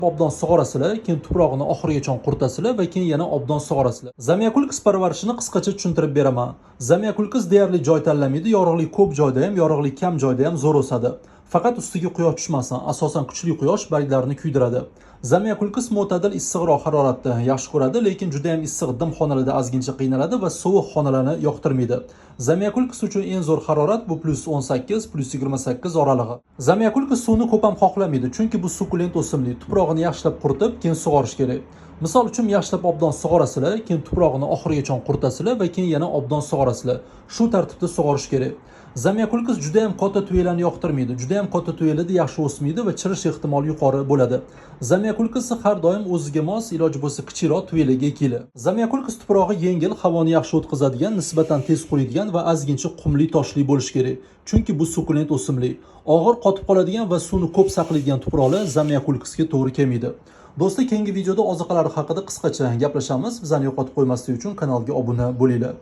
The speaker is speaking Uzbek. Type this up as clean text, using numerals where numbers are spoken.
Obdon sug'orasizlar, keyin tuprog'ini oxirigacha quritasizlar va keyin yana obdon sug'orasizlar. Zamiokulkas parvarishini qisqacha tushuntirib beraman. Zamiokulkas deyarli joy tanlamaydi, yorug'lik ko'p joyda ham, yorug'lik kam joyda ham zo'r o'sadi. Faqat ustiga quyosh tushmasin, asosan kuchli quyosh barglarini kuydiradi. Zamiokulkas mo'tadil issiqroq haroratni yaxshi ko'radi, lekin juda ham issiq dim xonalarda ozgincha qiynaladi va sovuq xonalarni yoqtirmaydi. Zamiokulkas uchun eng zo'r harorat bu +18, +28 oralig'i. Zamiokulkas suvni ko'p ham xohlamaydi, chunki bu sukulent o'simlik. Tuprog'ini yaxshilab quritib, keyin sug'orish kerak. Misol uchun yaxshilab obdon sug'orasizlar, keyin tuprog'ini oxirigacha quritasizlar va keyin yana obdon sug'orasizlar. Shu tartibda sug'orish kerak. Zamiokulkas juda ham katta tuyalarni yoqtirmaydi. Juda ham katta tuyalarda yaxshi o'smaydi va chirish ehtimoli yuqori bo'ladi. Zamiokulkasni har doim o'ziga mos, iloji bo'lsa kichikroq tuyalarga ekinglar. Zamiokulkas tuprog'i yengil, havoni yaxshi o'tkazadigan, nisbatan tez quriydigan va ozgincha qumli toshli bo'lishi kerak. Chunki bu sukulent o'simlik. Og'ir qotib qoladigan va suvni ko'p saqlaydigan tuproqlar zamiokulkasga to'g'ri kelmaydi. Do'stlar, keyingi videoda oziqalar haqida qisqacha gaplashamiz. Bizani yo'qotib qo'ymaslik uchun kanalga obuna bo'linglar.